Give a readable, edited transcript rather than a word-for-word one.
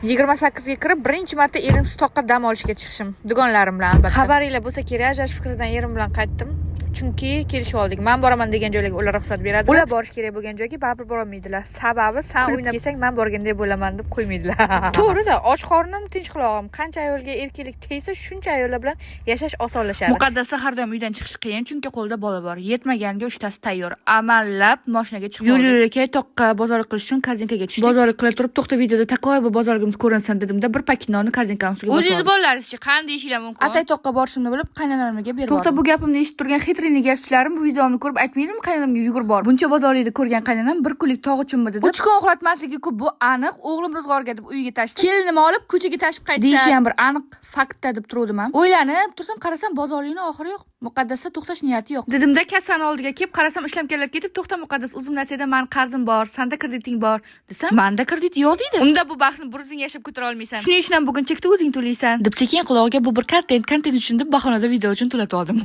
28 ga kirib, birinchi marta erimsiz toqqa dam olishga chiqishim. Dugonlarim bilan, albatta. Xabaringlar bo'lsa kerak, ajrashish fikridan erim bilan qaytdim. Chunki kelishib oldik. Man boraman degan joylarga ular ruxsat beradi. Ular borish kerak bo'lgan joyga baribir borolmaydilar. Sababi, san o'ynab kelsang, man borganday bo'laman deb qo'ymaydilar. To'g'ri-da, och qornim, tinch qulog'im. Qancha ayolga erkinlik tegsa, shuncha ayollar bilan yashash osonlashadi. Muqaddasda har doim uydan chiqish qiyin, chunki qo'lida bola bor. Yetmaganga uchtasi tayyor. Amallab mashinaga chiqib yo'l yo'lakay toqqa bozorlik qilish uchun korzinkaga tushdik. Bozorlik qila turib, "To'xta, videoda такой bu bozorligimiz ko'rinsin", dedimda, bir paket nonni korzinkani ustiga bosib O'zingiz bolalaringizchi, qanday deyishinglar mumkin? Atay toqqa borishimni bilib, qaynonamga berib. To'xta, bu gapimni eshitib turgan хитрый negachchilarim bu videomni ko'rib aytmaydimi, qaynonamga yugurib bor. Buncha bozorlikni ko'rgan qaynonam bir kunlik tog' uchunmi dedi. 3 kun uxlatmasligi ku bu aniq. O'g'lim ro'zg'orga deb uyiga tashdi. Kelinimni olib ko'chaga tashib qaytsa deyishi ham bir aniq faktda deb turuvdim ham. O'ylanib tursam, qarasam, bozorlikni oxiri yo'q. Muqaddasda to'xtash niyati yo'q. Dedimda, kassani oldiga kelib qarasam, ishlamkanlar ketib, "To'xta, Muqaddas, Uzum Nasiyada mani qarzim bor, sanda krediting bor", desam, "Manda kredit yo'q", deydi. Unda bu baxtni bir o'zing yashab ko'tara olmaysan. Shuning uchun ham bugun chekni o'zing to'laysan, deb sekin qulog'iga bu bir kontent, kontent uchun deb bahonada video uchun to'latib oldim.